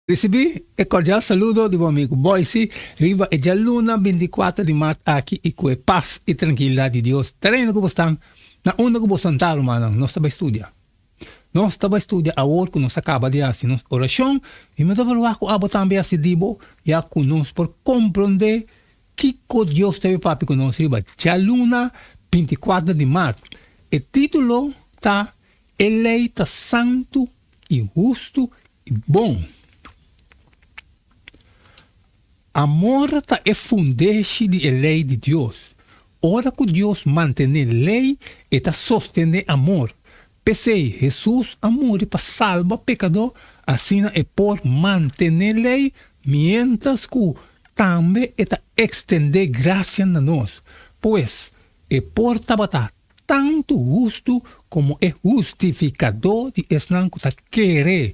Risibí e kordial saludo di bo amigu Boysie riba e djaluna bintikuater di mart aki i ku e pas i trankilidat di Dios ta reina ku bo stan na unda ku bo santá rumannan. Nos ta bai studia. Nos ta bai studia awor ku nos a kaba di hasi nos orashon i mi ta verwagt ku abo tambe hasi di bo ya ku nos por komprondé kiko Dios ta bai papia ku nos riba djaluna bintikuater di mart. E título ta E lei ta santu i hustu i bon. Amor ta e fundeshi di e lei di Dios. Ora ku Dios mantené lei, e ta sostené amor. P'esei, Hesus a muri pa salba pekadó, asina e por mantené lei miéntras ku tambe e ta ekstendé grasia na nos. Pues, e por tabata tantu hustu komo e hustifikadó di esnan ku ta kere.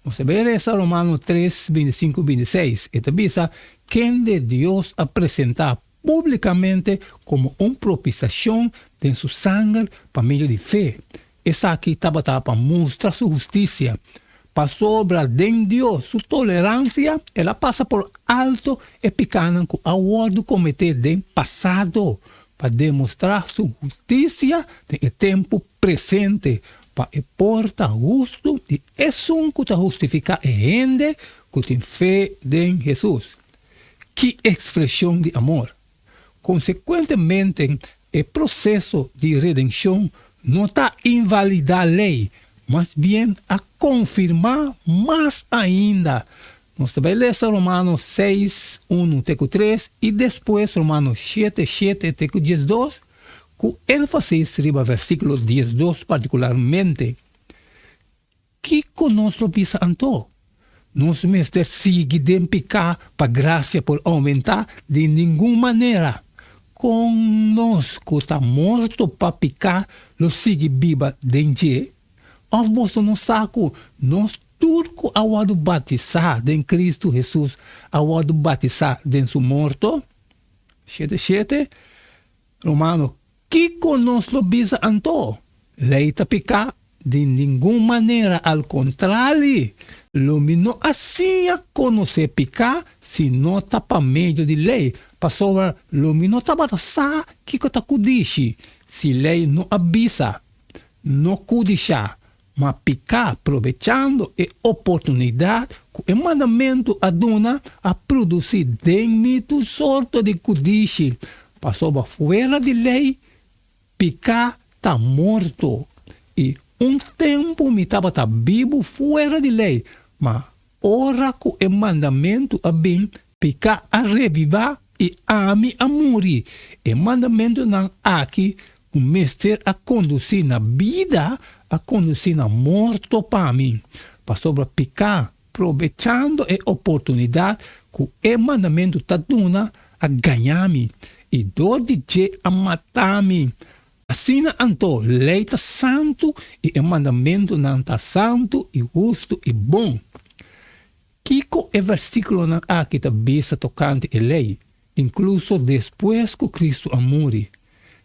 Nos ta bai resa Romano tres, bintisinku, bintiseis. E ta bisa, Kende Dios a presentá públikamente komo un propisiashon den su sanger pa medio di fe. Esaki tabata pa mustra su hustisia. Pasobra den Dios su toleransia el a pasa por alto e pikánan ku a wòrdu kometé den pasado, pa demostrá su hustisia den e tempu presente, pa e por ta hustu di esun ku ta hustifiká e hende ku tin fe den Hesus. Ki ekspreshon di amor! Konsekuentemente, e proseso di redenshon no ta invalidá lei, mas bien a konfirmá mas ainda. Nos ta bai lesa Romano seis, unu te ku tres i despues Romano shete, shete te ku diesdos, ku énfasis riba versíkulo diesdos partikularmente. Kiko nos lo bisa anto? Nos mester sigui den piká pa grasia por oumentá? Di ningun manera! Kon nos ku ta morto pa piká lo sigui biba den dje? Òf boso no sa ku nos tur ku a wòrdu batisá den Kristu Hesus a wòrdu batisá den su morto? Shete shete, Romano, Kiko nos lo bisa anto? Lei ta piká? Di ningun manera, al kontrali, lo mi no a siña konosé piká si no ta pa medio di lei, pasobra lo mi no tabata sa kiko ta kudishi si lei no a bisa, No kudishá. Ma piká, probechando e oportunidat ku e mandamentu a duna, a produsí den mi tur sorto di kudishi, pasobra fuera di lei, piká ta morto. I un tempu mi tabata bibu fuera di lei, ma ora ku e mandamentu a bin, piká a revivá i ami a muri. E mandamentunan aki ku mester a kondusí na bida, a kondusí na morto pa mi, pasobra piká, probechando e oportunidat ku e mandamentu ta duna, a gañá mi, i dor di dje a mata mi. Asina anto, lei ta santu i e mandamentunan ta santu i hustu i bon. Kiko e versíkulonan aki ta bisa tokante e lei, inkluso despues ku Kristu a muri?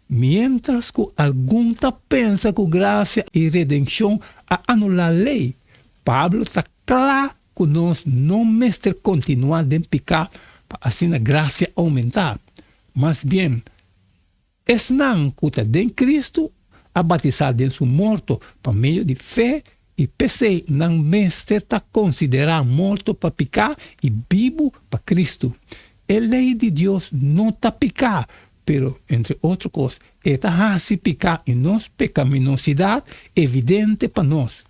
Miéntras ku algun ta pensa ku grasia i redenshon a anulá lei, Pablo ta kla ku nos no mester kontinuá den piká pa asina grasia oumentá. Mas bien, Esnan ku ta den Kristu a batisá den su morto pa medio di fe i p'esei nan mester ta konsiderá morto pa piká i bibu pa Kristu. E lei di Dios no ta piká, pero, entre otro kos, e ta hasi piká i nos pekaminosidat evidente pa nos.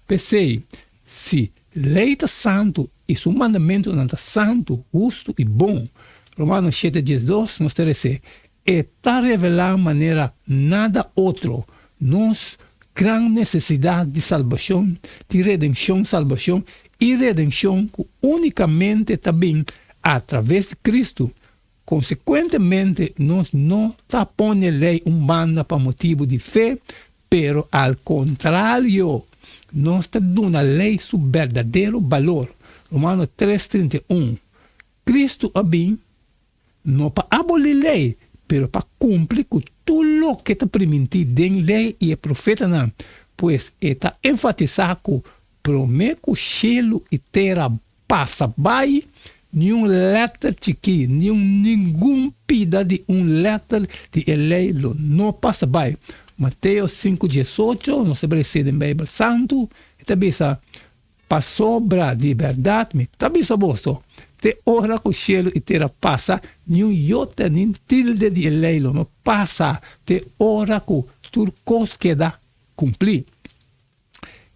P'esei, si lei ta santu i su mandamentunan ta santu, hustu i bon, Romanos shete diesdos nos ta resé, E ta revelá manera nada otro nos gran nesesidat di salbashon, di redenshon, salbashon i redenshon ku únikamente ta bin atraves di Kristu. Konsekuentemente, nos no ta pone lei un banda pa motibu di fe, pero al kontrario, nos ta duna lei su berdadero balor. Romano tres 31, Kristu a bin No pa abolí lei, pero pa kumpli ku tur loke ta primintí den lei i e profetanan. Pues e ta enfatisá ku promé ku shelu i tera pasa bai, niun lèter chikí, niun ningun pida di un lèter di e lei lo no pasa bai. Mateo sinku diesocho, nos ta bresé den Beibel Santu, e ta bisa, Pasobra di bèrdat mi ta bisa boso, te ora ku shelu i tera pasa, niun yota nin tilde di e lei lo no pasa te ora ku tur kos keda kumplí.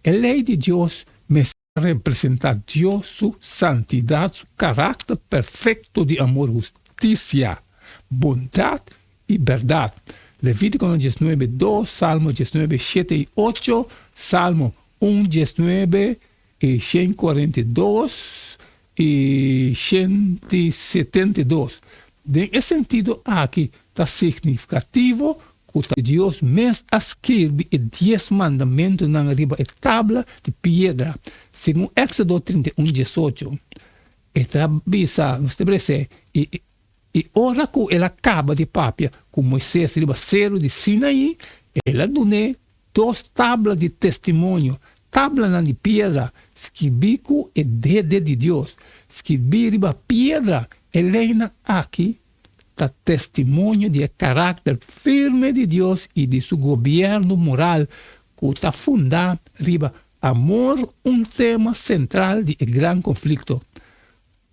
E lei di Dios mester representá Dios su santidat, su karakter perfekto di amor, hustisia, bondat i bèrdat. Levítikonan diesnuebe, dos, Salmo diesnuebe, shete i ocho, Salmo un diesnuebe i 142 i 172. Den e sentido aki ta signifikativo ku ta Dios mes a skirbi e Dies Mandamentunan riba e tabla di piedra, segun Éksodo 31, 18. E ta bisa, nos ta bres'é, i I ora ku el a kaba di papia ku Moises riba seru di Sinaí, el a dun'é dos tabla di testimonio, tablanan di piedra skibí ku e dede di Dios. Skibí riba piedra e leinan aki ta testimonio di e karakter firme di Dios i di su gobièrnu moral ku ta fundá riba amor, un tema sentral di e gran konflikto.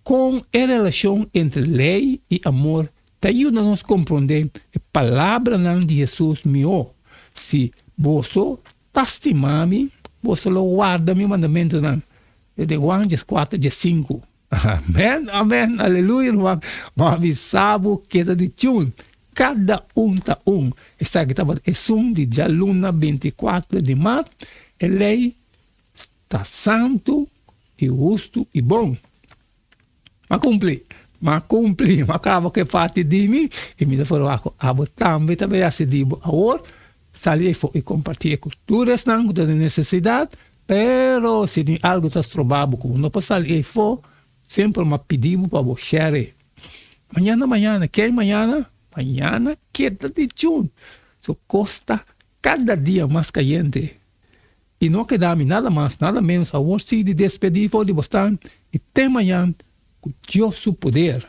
Kon e relashon entre lei i amor ta yuda nos komprondé e palabranan di Hesus mihó, Si boso ta stima mi, boso lo warda mi mandamentunan? Di Juan dieskuater diesinku. Amèn, amèn, aleluya, ruman. Bo a bisa bo keda di tune. Kada un ta un. Esaki tabata esun di djaluna 24 di mart. E lei Ta santu i hustu i bon. M'a kumpli, m'a kumpli, m'a kaba ku e parti di mi i mi ta forwak ku abo tambe ta bay hasi di bo awor. Sali efo i kompartí e ku tur esnan ku ta den nesesidat, pero si tin algu ta stroba bo ku bo no por sali efo, semper m'a pidi bo pa bo share e. Mañana, mañana, ken mañana? Mañana keda di djun. Su kos ta kada dia mas kayente. I no keda mi nada mas, nada menos awor si di despedí for di bosnan i te mañan ku Dios su poder.